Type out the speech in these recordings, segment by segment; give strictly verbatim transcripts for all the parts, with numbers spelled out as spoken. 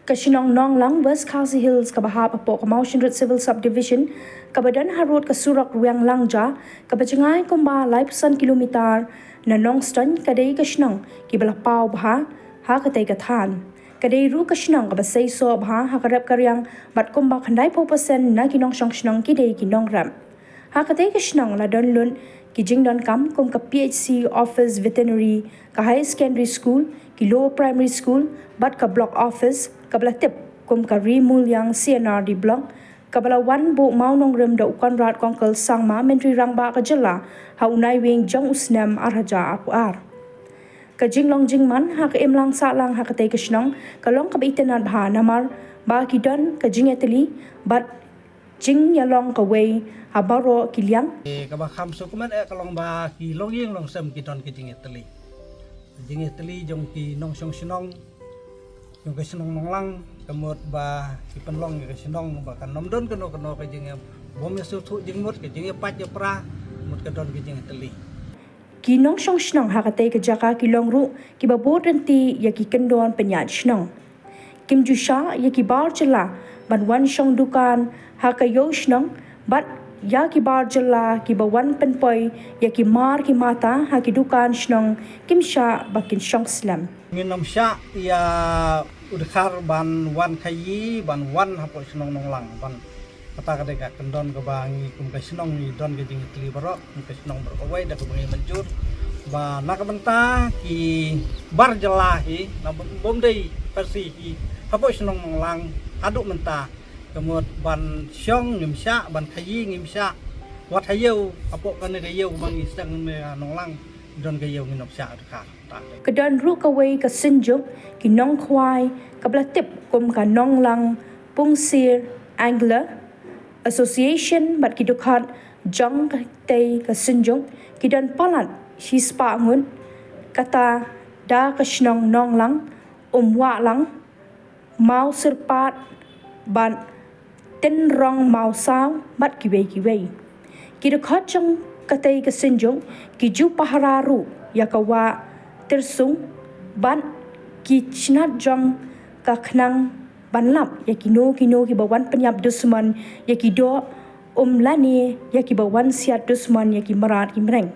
Ka shnong Nonglang, West Khasi Hills, kaba hap hapoh ka Mawshynrut Civil Subdivision, kaba don harud ka surok Rwiang Langja, kaba jngai kumba laiphew san kilometer na Nongstoiñ, ka dei ka shnong kiba la paw bha ha katei ka thaiñ. Ka dei ruh ka shnong kaba seisoh bha ha ka rep ka riang, bad kumba khyndaiphew percent na ki nongshong shnong ki dei ki nongrep. Ha katei ka shnong la don lut ki jingdonkam kum ka P H C, office, veterinary, ka higher secondary school, ki lower primary school, bad ka block office, kaba la tip kum ka Ri Muliang C and R D block, kaba la wan buh mawnongrim da u Conrad Kongkal Sangma, Myntri Rangbah ka jylla, ha u Naiwieng jong u snem ar hajar arphew ar. Ka jinglong jingman ha ka imlang sahlang ha katei ka shnong ka long kaba itynnad bha namar ba ki don ka jingïatylli bad jingïalong kawei ha baroh ki liang. Eh, kaba kham sngewkmen eh ka long ba ki longïing longsem ki don ki jingïatylli. Jingïatylli jong ki nongshong shnong, jong ka shnong Nonglang, ka mut ba ki pynlong ïa ka shnong ba kan ym don kano kano ka jingïa bym ïa sngewthuh jingmut, ka jingïapait ïapra, mut ka don ka jingïatylli. Ki nongshong shnong ha katei ka jaka ki long ruh kiba bud ryntih ïa ki kyndon pynïaid shnong. Kim ju shah ïa ki bar jylla ban wan shong dukan ha ka ïew shnong, bad ïa ki bar jylla kiba wan pynpoi ïa ki mar ki mata ha ki dukan shnong kim shah ba kin shong slem. Ngin ym shah ïa u dkhar ban wan khaïi, ban wan hapoh shnong Nonglang, ban kata ka dei ka kyndon kaba ngi kum ka shnong ngi don ka jingïatylli baroh, kum ka shnong baroh kawei da kaba ngi mynjur. Ba na ka bynta ki bar jylla hi, na bym, bym dei Khasi hi, hapoh shnong Nonglang haduh mynta, ka mut ban shong ngim shah, ban khaïi ngim shah. Wat ha ïew, hapoh kane ka ïew ba ngi sdang ne Nonglang, don ka ïew ngin ym shah u dkhar. Ka don ruh kawei ka synjuk ki nongkhwai kaba la tip kum ka Nonglang Pungsier Angler Association, bad ki dkhot jong katei ka synjuk ki don palat shispah ngut, kata da ka shnong Nonglang, Umwahlang, Mawsyrpat, bad Tynrong Mawsaw, bad kiwei kiwei. Ki dkhot jong katei ka synjuk ki ju pahara ruh ïa ka wah Tyrsung, bad ki chnat jong ka khnang ban lap ïa kino kino kiba wan pynïap dusmon ïa ki doh um lane ïa kiba wan siat dusmon ïa ki mrad ki mreng.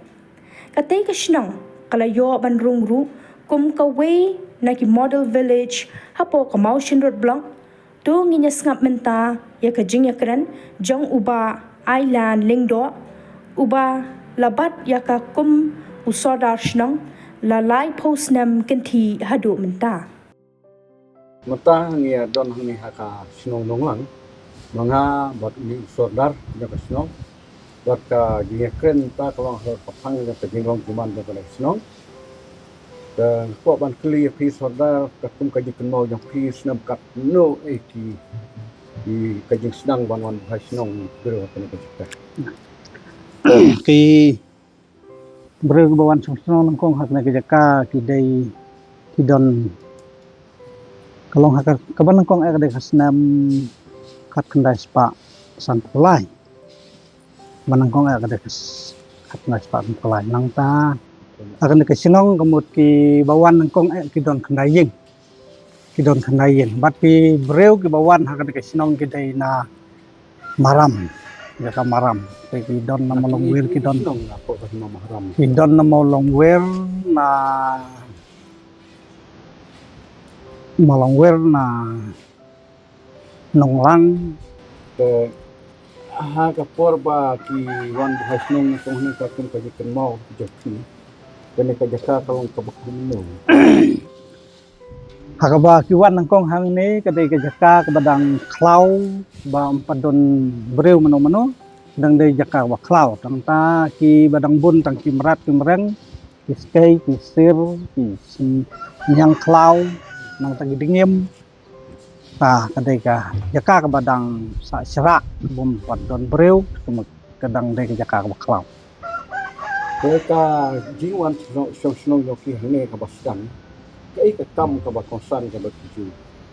Katei ka shnong ka la ïoh ban rung ruh kum kawei na ki model village hapoh ka Mawshynrut block. To ngin ïa sngap mynta ïa ka jingïakren jong u Bah Ailan Lyngdoh, uba la bat ïa ka kum u sordar shnong la laiphew snem kynthih haduh mynta. Mynta ngi ïa don hangne ha ka shnong Nonglang, ma nga bad une u sordar jong ka shnong. Bad ka jingïakren mynta ka long ha ka phang jong ka jinglong jingman jong ka shnong. Te nga kwah ban kylli ïa phi sordar, katkum ka jingkynmaw jong phi, snem katno eh ki, ki ka jingsdang ban wan bha shnong briew ha kane ka jaka. Ki briew kiba wan shong shnong nyngkong ha kane ka jaka ki dei, ki don, ka long ha ka, kaba nyngkong eh ka dei ka snem khatkhyndai spah sanphew lai. Ba nyngkong eh ka dei ka s-, khatkhyndai spah sanphew lai. Nangta ha kane ka shnong ka mut kiba wan nyngkong eh ki don khyndai ïing. Ki don khyndai ïing. Bad ki briew kiba wan ha kane ka shnong ki dei na Maram. Jaka Maram. Te ki don na Malongwir, ki don, ki don na Malongwir, na Malongwir, na Nonglang. Te ha ka por ba ki wan bha shnong nyngkong, hangne katkum ka jingkynmaw jong phi, kane ka jaka ka long kaba kumno? Ha kaba ki wan nyngkong hangne ka dei ka jaka kaba dang khlaw, ba ym pat don briew mano mano, dang dei jaka kaba khlaw. Tang ta kiba dang bun tang ki mrad ki mreng, ki skei, ki sir, ki sniang khlaw, nangta ki dngiem. Ta ka dei ka jaka kaba dang sah shrah, bym pat don briew, ka dang dei ka jaka kaba khlaw. Te ka jingwan shnong, shnong, shnong jong ki hangne kaba sdang, kaei ka kam kaba kongsan kaba ki ju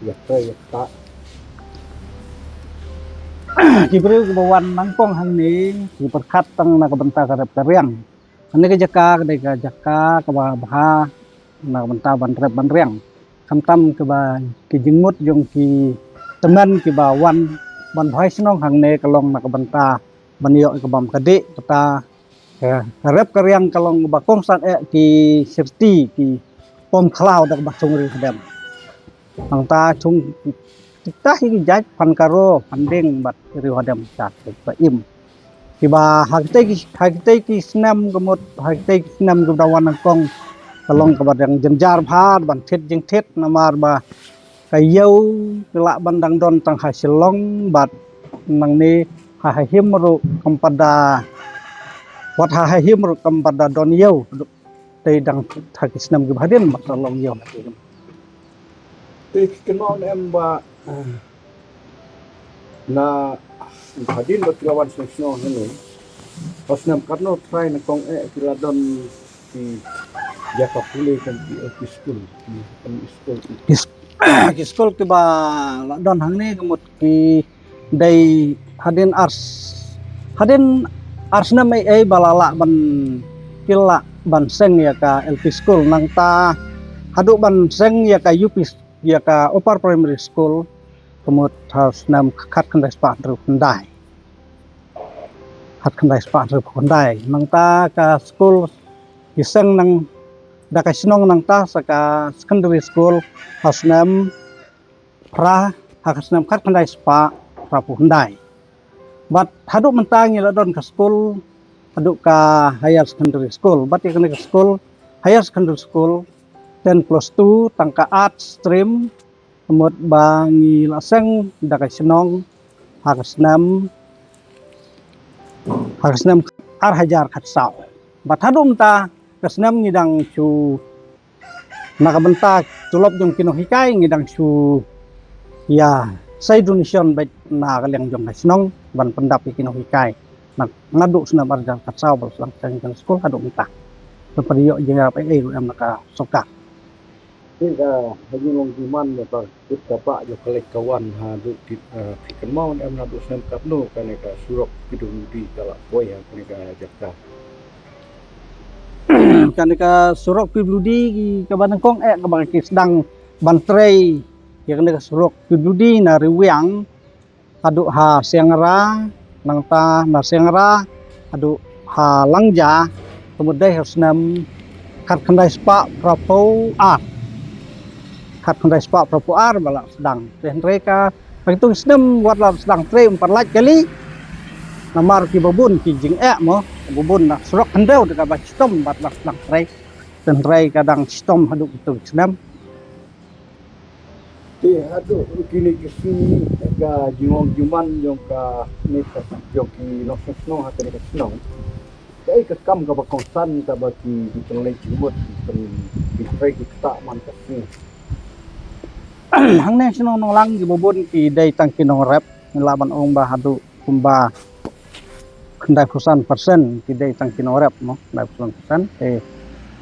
ïa trei ïa ktah? Ki briew kiba wan nyngkong hangne ki pyrkhat tang na ka bynta ka rep ka riang. Hangne ka jaka ka dei ka jaka kaba bha na ka bynta ban rep ban riang. Khamtam kaba ki jingmut jong ki tymmen kiba wan ban bhai shnong hangne ka long na ka bynta ban ïoh ka bam ka dih, kata ka rep ka riang ka long ba kongsan eh ki syrti ki pom khlaw da kaba chung ri hadem. Nangta chung kita hi ki jait phan karo phan ding bad ri hadem jat ba im. Kiba ha kitei ki, ha kitei ki snem ka mut, ha kitei ki snem kiba da wan nyngkong ka long kaba dang jynjar bha ban thied jingthied namar ba ka ïew ka lah ban dang don tang ha Shillong bad nangne ha ha him ruh kam pat da, wat ha ha him ruh kam pat da don ïew. Tei dang ha ki snem kiba hadien bad ka long ïew. Te ki kynmaw ne em ba, eh, na hadien ba ki la wan shnong shnong hangne, ha snem katno trai nyngkong eh ki la don ki jaka pule kum ki L P school, ki L P school ki. Ki s-, ki skul kiba la don hangne ka mut ki dei hadien ar s-, hadien ar snem ei ei ba la lah ban ki lah ban seng ïa ka L P school, nangta haduh ban seng ïa ka U P s-, ïa ka upper primary school ka mut ha snem khatkhyndai spah hynriewphew khyndai. Khatkhyndai spah hynriewphew khyndai. Nangta ka skul ki seng nang da ka shnong nangta sa ka secondary school ha snem phra, ha ka snem khatkhyndai spah phraphew khyndai. Bad haduh mynta ngi la don ka skul, haduh ka higher secondary school. Bad ïa kane ka skul, higher secondary school, ten plus two, tang ka art stream, ka mut ba ngi la seng da ka shnong ha ka snem, ha ka snem ar hajar khatsaw. Bad haduh mynta ka snem ngi dang shu, na ka bynta tulop jong ki nonghikai ngi dang shu ïa sei donation bad na ka liang jong ka shnong ban pyndap ïa ki nonghikai. Na, naduh snem ar hajar khatsaw ba la sdang seng jong skul haduh mynta. Ba pynïoh jingïarap ei ei ruh em na ka sorkar. Te ka ha jingong jingman ïa ka kut ka bah ïa ka leit ka wan haduh ki, eh, ki kynmaw ne em naduh snem katno kane ka surok P W D ka la poi ha kane ka jaka. Kane ka surok P W D kaba nyngkong eh kaba ki sdang ban trei ïa kane ka surok P W D na Riwiang haduh ha Siangra, nangta na Siangra haduh ha Langja, ka mut dei ha snem khatkhyndai spah phraphew ar. Khatkhyndai spah phraphew ar ba la sdang. Te hynrei ka, ha kitu ki snem wat la sdang trei ym pat lait kali. Namar kiba bun ki jingeh mo, kiba bun na surok khyndew da kaba chitom bad la sdang trei. Te hynrei ka dang chitom haduh kitu ki snem. Te haduh kine ki sngi ka jingong jingman jong kane ka, jong ki nongshong shnong ha kane ka shnong. Kaei ka kam kaba kongsan kaba ki, ki pynleit jingmut, ki pyn, ki trei ki ktah man ka sngi. Hangne shnong Nonglang kiba bun ki dei tang ki nongrep, ngi lah ban ong ba haduh kumba khyndaiphew san percent ki dei tang ki nongrep mo, khyndaiphew san percent. Te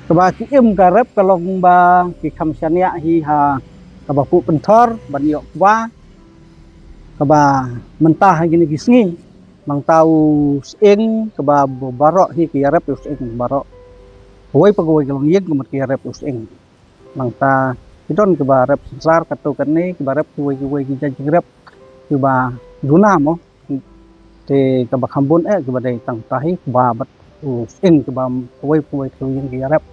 kaba ki im ka rep ka long ba ki kham shaniah hi ha kaba puh pynthor ban ïoh kba, kaba mynta ha kine ki sngi nangta u sying kaba baroh hi ki ïarep u sying baroh. Kawei pa kawei ka longïing ka mut ki ïarep u sying. Nangta ki don kiba rep synsar katto katne, kiba rep kiwei kiwei ki jait jingrep kiba duna mo. Te kaba kham bun eh kiba dei tang tahi ba bad u sying kiba kawei kawei ki ïing ki rep.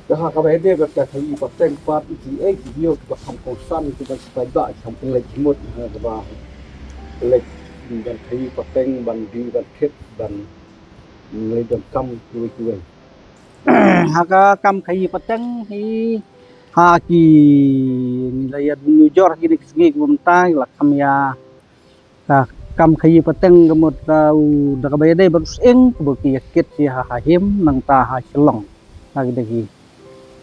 Ka ha kaba ïadei bad ka khaïi pateng pat ki ei ki ïoh kiba kham kongsan kiba stai ba kham pynleit jingmut ha kaba pynleit ban khaïi pateng ban die ban thied ban leit donkam kiwei kiwei. Ha ka kam khaïi pateng hi ha ki, ngi la ïa nujor kine ki sngi kiba mynta ngi la kham ïa ka kam khaïi pateng ka mut, uh, u da kaba ïadei bad u sying kaba ki ïa kit ïa ha, ha him nangta ha Shillong. Ha ki da ki,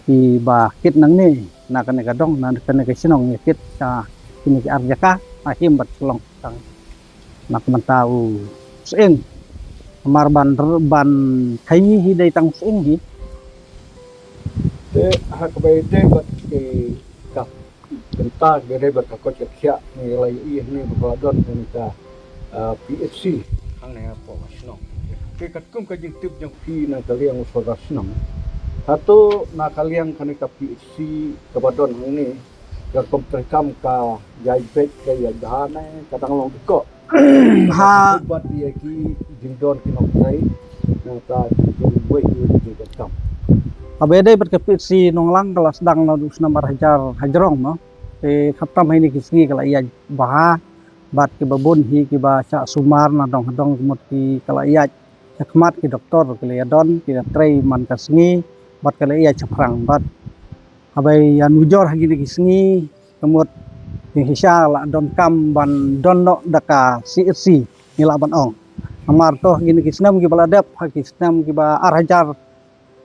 kiba kit nangne na kane ka dong na kane ka shnong ïa kit ha kine ki ar jaka ha him bad Shillong. Tang na ka bynta u sying. Namar ban r-, ban khaïi hi dei tang u sying hi. Te ha kaba ïadei bad ki ka bynta kaba ïadei bad ka koit ka khiah ngi la ïohi hangne ba ka la don kane ka, ah, P H C hangne hapoh ka shnong. Te katkum ka jingtip jong phi na ka liang u sordar shnong, Hato na ka liang kane ka P H C kaba don hangne, ka rukom treikam ka ïaid beit, ka ïaid bha ne ka dang long dikoh? Ha. Bad ïa ki jingdon ki nongtrei, nangta ki jingwei ki jingdonkam. Haba ïadei bad ka P H C Nonglang ka la sdang naduh u snem ar hajar hajrong mo. Te khamtam ha kine ki sngi ka la ïaid bha, bad kiba bun hi kiba shah sumar na dong ha dong ka mut ki ka la ïaid shakhmat, ki doktor ki la ïadon, ki la trei man ka sngi, bad ki la ïaid shaphrang. Bad haba ïanujor ha kine ki sngi, ka mut jingshisha la donkam ban don noh da ka C H C, ngi lah ban ong. Namar to ha kine ki snem kiba la dep, ha ki snem kiba ar hajar,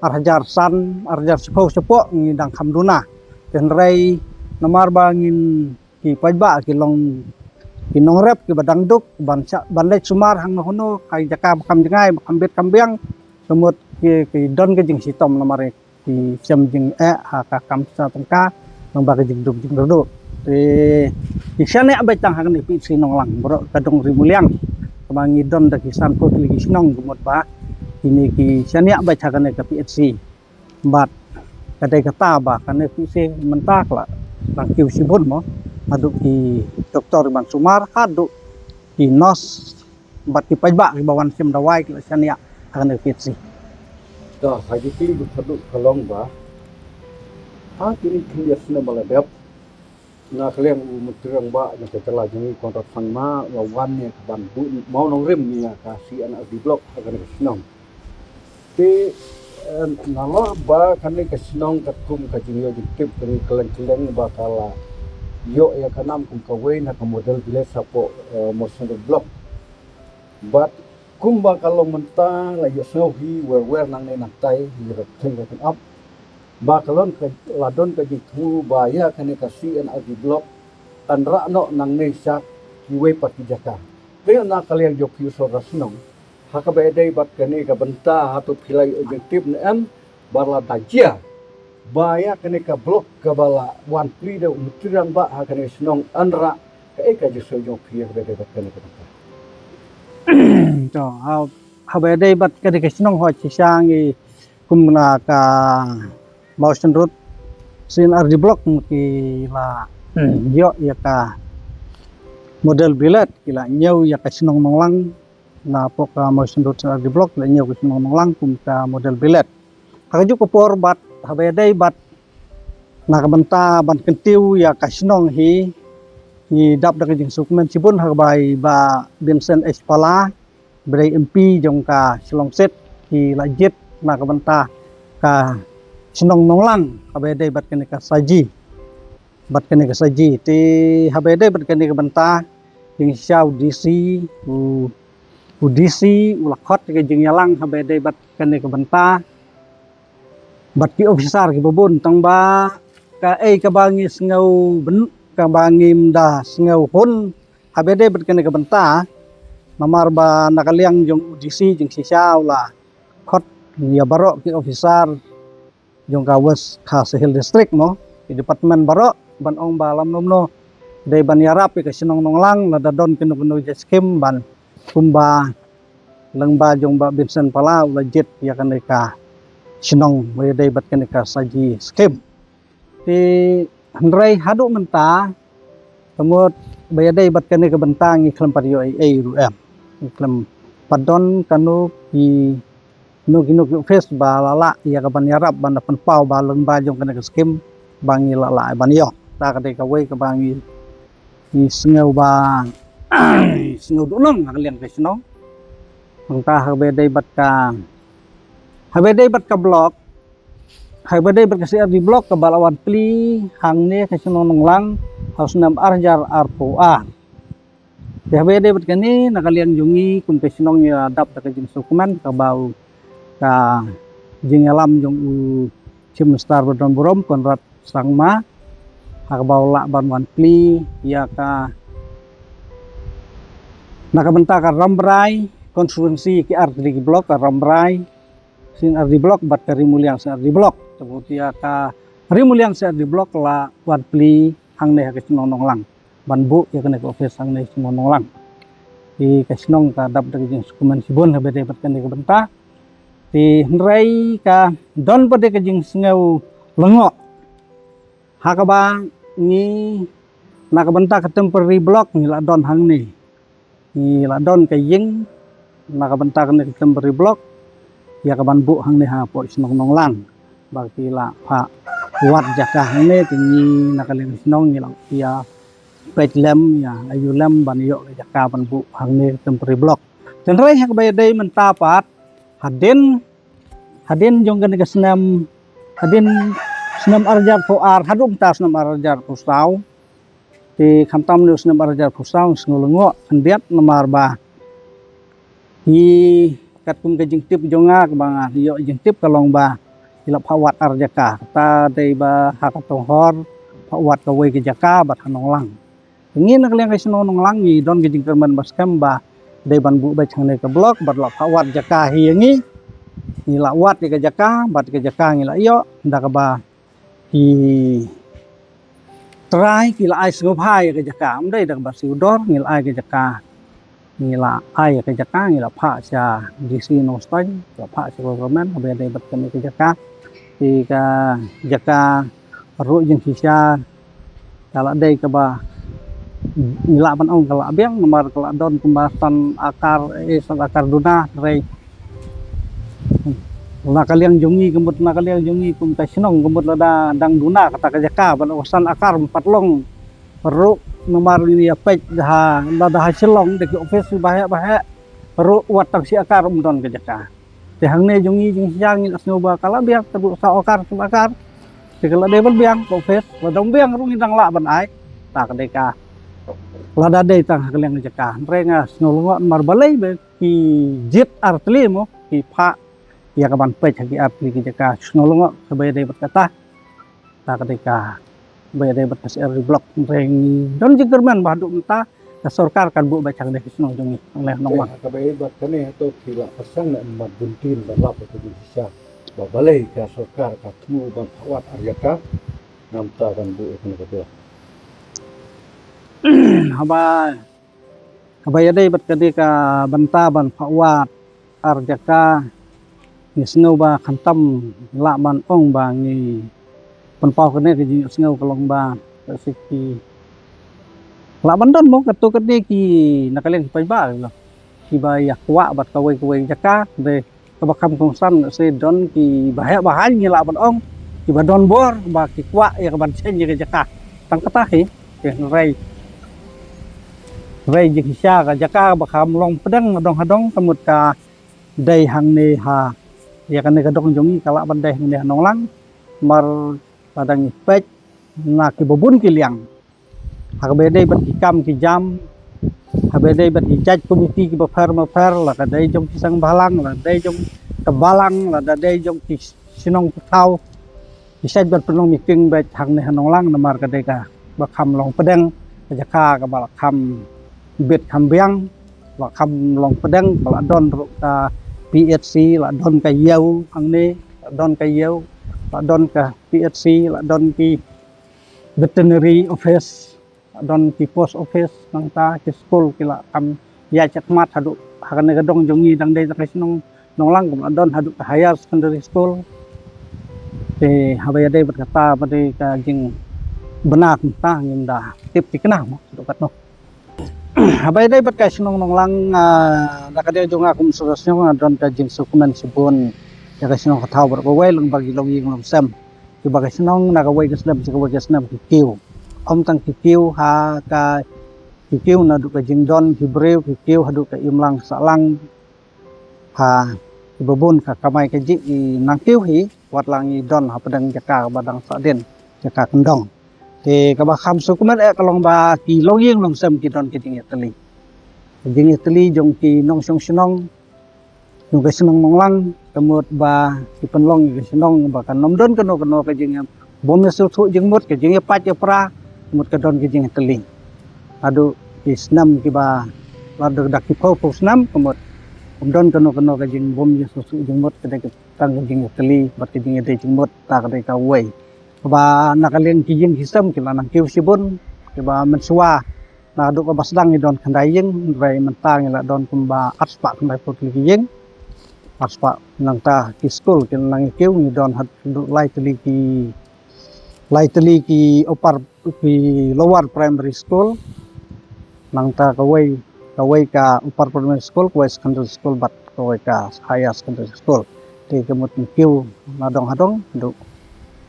ar hajar san, ar hajar shiphew shapoh ngi dang kham duna. Te hynrei namar ba ngin ki paidbah ki long ki nongrep kiba dang duk ban shah, ban leit sumar hangno hangno, ha jaka ba kham jngai, ba kham bit kham biang, ka mut ki, ki don ka jingshitom namar ki shem jingeh ha ka kam sha tyngka, namar ka jingduk jingkyrduh. Te ki shaniah beit tang ha kane P H C Nonglang, baroh ka dong Ri Muliang, kaba ngi don da ki sanphew tylli ki shnong, ka mut ba kine ki shaniah beit ha kane ka P H C. Bad ka dei kata ba kane P H C mynta ka la dang kiew shibun mo, haduh ki doktor ban sumar, haduh ki nurse, bad ki paidbah kiba wan shim dawai ki la shaniah ha kane P H C. Ka ha ki kli bad haduh ka long ba ha kine ki khyndiat snem ba la dep, na ka liang u Myntri Rangbah na ka jylla jong ngi Conrad Sangma la wan ïa ka ban buh mawnongrim ïa ka C and RD Block ha kane ka shnong. Te, eh, nalor ba kane ka shnong katkum ka jingïoh jingtip, kane ka kylleng kylleng ba ka la ïoh ïa ka nam kum kawei na ka model village hapoh, eh, Mawshynrut Block. Bad kumba ka long mynta la ïohsngew hi wer wer nangne nangtai, hi ka theng ka theng ap, ba ka long ka, la don ka jingthmu ba ïa kane ka C and RD Block yn rah noh nangne sha kiwei pat ki jaka. Te na ka liang jong phi u sordar shnong, ha kaba ïadei bad kane ka bynta, hato phi la ïoh jingtip ne em, ba la da jia ba ïa kane ka block kaba la wan plie da u Myntri Rangbah ha kane ka shnong, yn rah, kaei ka jingsngew jong phi ha kaba ïadei bad kane ka bynta? To, ha, haba ïadei bad kane ka shnong, hooid, shisha ngi kum na ka Mawshynrut C and RD Block ki la, hmm, ïoh ïa ka model village, ki la ñiew ïa ka shnong Nonglang, napoh ka Mawshynrut C and RD Block la ñiew ka shnong Nonglang kum ka model village. Ha kajuh ka por bad haba ïadei bad na ka bynta ban kyntiew ïa ka shnong hi, ngi dap da ka jingsngewkmen shibun ha kaba i Bah Vincent H Pala, ba dei M P jong ka Shillong State, ki la jied na ka bynta ka shnong Nonglang haba ïadei bad kane ka saji. Bad kane ka saji, te haba ïadei bad kane ka bynta, jingshisha u D C, u, u D C u la khot ka jingïalang haba ïadei bad kane ka bynta bad ki officer kiba bun, tang ba kaei kaba ngi sngew bun, kaba ngim da sngew hun haba ïadei bad kane ka bynta, namar ba na ka liang jong u D C jingshisha u la khot ïa baroh ki officer jong ka West Khasi Hills District mo, ki department baroh, ban ong ba lano lano dei ban ïarap ïa ka shnong Nonglang, lada don kano kano ka skim, ban kumba lyngba jong Bah Vincent Pala u la jied ïa kane ka shnong ba ïadei bad kane ka saji skim. Te hynrei haduh mynta, ka mut ba ïadei bad kane ka bynta ngi khlem pat ïoh ei ei ruh em. Ngi khlem pat don kano ki, kino kino ki office ba la lah ïa ka ban ïarap ban da pynpaw ba lyngba jong kane ka skim ba ngi la lah ban ïoh. Ta ka dei kawei kaba ngi, ngi sngew ba, sngew duh nong ha ka liang ka shnong. Nangta haba ïadei bad ka, haba ïadei bad ka block, haba ïadei bad ka C R D block kaba la wan plie hangne ka shnong Nonglang ha u snem ar hajar arphew ar. Te haba ïadei bad kane, na ka liang jong ngi kum ka shnong ngi la dap da ka jingsngewkmen kaba u, ka jingïalam jong u Chief Minister ba don burom, Conrad Sangma, ha kaba u lah ban wan plie ïa ka, na ka bynta ka Rambrai constituency, ki ar tylli ki block, ka Rambrai C R D block bad ka Ri Muliang C R D block. Te bad ïa ka Ri Muliang C R D block la wan plie hangne ha ka shnong Nonglang ban buh ïa kane ka office hangne shnong Nonglang. Te ka shnong ka dap da ka jingsngewkmen shibun haba ïadei bad kane ka bynta. Te hynrei ka don pat de ka jingsngew lyngngoh ha kaba ngi na ka bynta ka temporary block ngi la don hangne. Ngi la don ka ïing na ka bynta kane ka temporary block ïa ka ban buh hangne hapoh shnong Nonglang. Ba ki la phah wad jaka hangne, te ngi na ka liang shnong ngi la ïa peit lem, ïa ayu lem ban ïoh ka jaka ban buh hangne ka temporary block. Te hynrei ha kaba ïadei mynta pat hadien, hadien jong kane ka snem, hadien snem ar hajar arphew ar haduh mynta snem ar hajar arphew saw. Te khamtam ne u snem ar hajar arphew saw sngew lyngngoh khyndiat namar ba ki, katkum ka jingtip jong nga kaba nga ïoh jingtip ka long ba ki la phah wad ar jaka. Kata dei ba ha ka Tonghor phah wad kawei ka jaka bad ha Nonglang. Ngi na ka liang ka shnong Nonglang ngi don ka jingkyrmen ba skhem ba dei ban buh beit hangne ka block bad la phah wad jaka hi ïa ngi. Ngi la wad ïa ka jaka bad ka jaka ngi la ïoh da kaba ki trai ki la ai sngewbha ïa ka jaka, ym dei da kaba siew dor, ngi la ai ka jaka. Ngi la ai ka jaka, ngi la phah sha D C Nongstoiñ, la phah sha government, haba ïadei bad kane ka jaka. Te ka jaka ruh jingshisha ka la dei kaba ngi lah ban ong ka la biang, namar ka la don kumba san akar, eh, san akar duna, hynrei na ka liang jong ngi ka mut, na ka liang jong ngi kum ka shnong ka mut lada dang duna kata ka jaka, ba la san akar ym pat long ruh, namar ngi ïa peit da ha, lada ha Shillong da ki office baheh baheh ruh wat tang shi akar ym don ka jaka. Te hangne jong ngi jingshisha ngi la sngew ba ka la biang, ka dei saw akar, saw akar. Te ka la dei ban biang ka office, lada ym biang ruh ngi dang lah ban ai. Ta ka dei ka, lada dei tang ha ka liang jaka. Hynrei nga sngew lyngngoh namar balei ba ki jied ar tylli mo ki phah ïa ka ban peit ha ki ar tylli ki jaka. Sngew lyngngoh kaba ïadei bad kata. Ta ka dei kaba ïadei bad ka C R D block. Hynrei don jingkyrmen ba haduh mynta ka sorkar kan buh beit hangne ha ki shnong jong ngi, hangne ha Nonglang. Te ha kaba ïadei bad kane hato ki la pyrshang ne em ban bynta ba lap ïa ka jingshisha ba balei ka sorkar ka thmu ban phah wad ar jaka namar ban buh ïa kane ka block? Haba, haba ïadei bad kane ka bynta ban phah wad ar jaka, ngi sngew ba khamtam lah ban ong ba ngi pynpaw kane ka jingsngew ka long ba ka siki lah ban don mo katto katne ki na ka liang ki paidbah kiba ïa kwah bad kawei kawei jaka, hynrei kaba kham kongsan se don ki baheh bahaiñ ngi lah ban ong kiba don bor ba ki kwah ïa ka ban cheñ ïa ka jaka. Tang kata hi, hynrei, hynrei jingshisha ka jaka ba kham long pdeng nadong hadong ka mut ka dei hangne ha ïa kane ka dong jong ngi ka lah ban dei hangne ha Nonglang. Namar lada ngi peit na kiba bun ki liang ha kaba ïadei bad ki kam ki jam, ha kaba ïadei bad ki jait komiti kiba pher bapher, la ka dei jong ki seng bhalang, la dei jong ka balang, lada dei jong ki shnong ki thaw, ki sait ban pynlong meeting beit hangne ha Nonglang namar ka dei kaba kham long pdeng, ka jaka kaba la kham bit kham biang, la kham long pdeng, ba la don ruh ka P H C, la don ka ïew hangne, la don ka ïew, la don ka P H C, la don ki veterinary office, la don ki post office, nangta ki skul ki la kham ïaid shakhmat haduh ha kane ka dong jong ngi dang dei tang ka shnong Nonglang, kum la don haduh ka higher secondary school. Te haba ïadei bad kata ba dei ka jingbna kumta ngim da tip thikna mo haduh katno. Haba ïadei bad ka shnong Nonglang, ah, da ka dei jong nga kum sdang shnong, ah, don ka jingsngewkmen shibun ïa ka shnong ka thaw baroh kawei lyngba ki longïing longsem. Kiba ka shnong na kawei ka snem sha kawei ka snem ki kiew. Ym tang ki kiew ha ka, ki kiew naduh ka jingdon ki briew, ki kiew haduh ka imlang sahlang. Ha kiba bun ka kamai kajih ki nang kiew hi, wat la ngi don hapdeng jaka kaba dang sahdien, jaka kyndong. Te kaba kham sngewkmen eh ka long ba ki longïing longsem ki don ka jingïatylli, ka jingïatylli jong ki nongshong shnong jong ka shnong Nonglang, ka mut ba ki pynlong ïa ka shnong ba kan ym don kano kano ka jing bym ïasngewthuh jingmut, ka jingïapait ïapra, ka mut ka don ka jingïatylli. Haduh ki snem kiba la dang da ki phew phew snem, ka mut ym don kano kano ka jingbym ïasngewthuh jingmut, ka dei tang ka jingïatylli bad ka jingïadei jingmut, ta ka dei kawei. Kaba na ka liang ki ïing ki sem ki la nang kiew shibun, kiba mynshuwa naduh kaba sdang ngi don khyndai ïing, hynrei mynta ngi la don kumba arspah khyndaiphew tylli ki ïing. Arspah. Nangta ki skul ki nang ïa kiew ngi don haduh lai tylli ki, lai tylli ki upper, ki lower primary school. Nangta kawei, kawei ka upper primary school, kawei secondary school bad kawei ka higher secondary school. Te ka mut ngi kiew na dong ha dong haduh,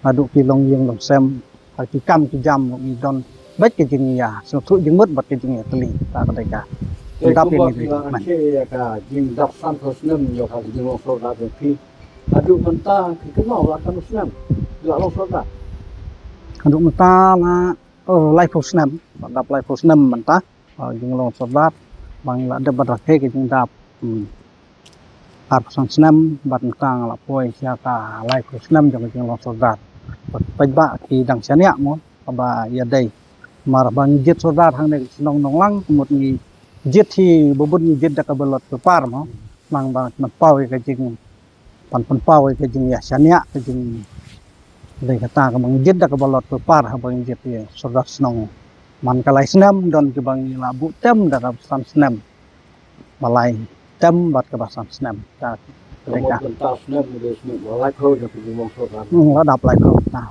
haduh ki longïing longsem, ha ki kam ki jam ngi don bad ka jingïa sngewthuh jingmut bad ka jingïatylli. Ta ka dei ka. Te dap kumba ïa ki ngi la dei. Rakhe ïa ka jingdap sanphew snem ïa ka jinglong sordar jong phi. Haduh mynta ki kynmaw la katno snem la long sordar? Haduh mynta la, oh, laiphew snem. Dap laiphew snem mynta. Ah, jinglong sordar ba ngi la dep ban rakhe ka jingdap, hmm, arphew san snem bad mynta nga la poi sha ka laiphew snem jong ka jinglong sordar. Bad paidbah ki dang shaniah mo kaba ïadei. Namar ba ngi jied sordar hangne ka shnong Nonglang, ka mut ngi jied hi, ba bun ngi jied da ka ballot paper mo. Nang ba pynpaw ïa ka jing, ban pynpaw ïa ka jingïashaniah, ka jing, dei kata kaba ngi jied da ka ballot paper haba ngi jied ïa sordar shnong. Man ka lai snem don kiba ngi la buh term da kaba san snem. Ba lai term bad kaba san snem. Ta, ka mut mynta snem ngi dei snem ba laiphew da ka jinglong sordar. Hmm, la dap laiphew. Nah.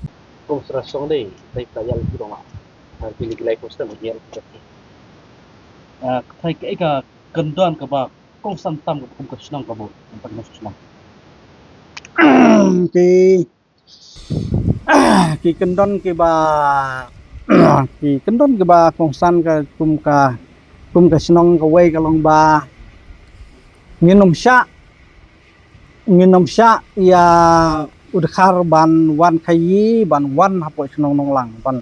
Kong sordar shnong dei, dei ka ïa ki dong la. Ar tylli ki laiphew snem ïa ki. Ah, kaei ka kyndon kaba kongsan tam ka kum ka shnong kaba, kum ka shnong. Ki, ki kyndon kiba, ki kyndon kiba kongsan ka kum ka, kum ka shnong kawei ka long ba ngin ym shah, ngin ym shah ïa u dkhar ban wan khaïi, ban wan hapoh shnong Nonglang, ban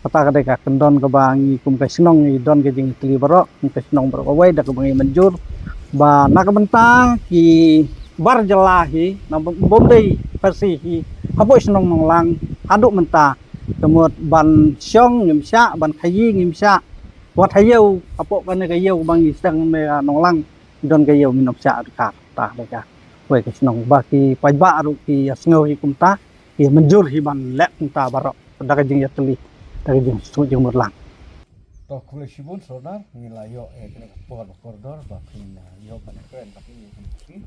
Kata ka dei ka kyndon kaba ngi kum ka shnong ngi don ka jingtylli baroh, kum ka shnong baroh kawei da kaba ngi mynjur ba na ka bynta ki bar jylla hi, na bym, bym dei Khasi hi, hapoh shnong Nonglang haduh mynta, ka mut ban shong ngim shah, ban khaïi ngim shah, wat ha ïew, hapoh kane ka ïew ba ngi sdang me Nonglang, don ka ïew ngin ym shah dkhar. Ta dei kawei ka shnong ba ki paidbah ruh ki ïa sngew hi kumta, ki mynjur hi ban leh kumta baroh. Da ka jingïatylli, da ka jingsuk jingmut lang. To khublei shibun sordar, ngi la ïoh, eh, kane ka por ba kordor, ba phin, eh, ïoh ban kren, ba phin ïoh ban kren.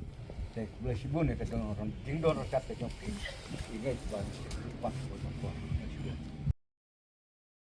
Te khublei shibun, eh, ka jingdon, jingdon ryngkat ka jong phi. Ngi ngeit ba, ba, ba, ba.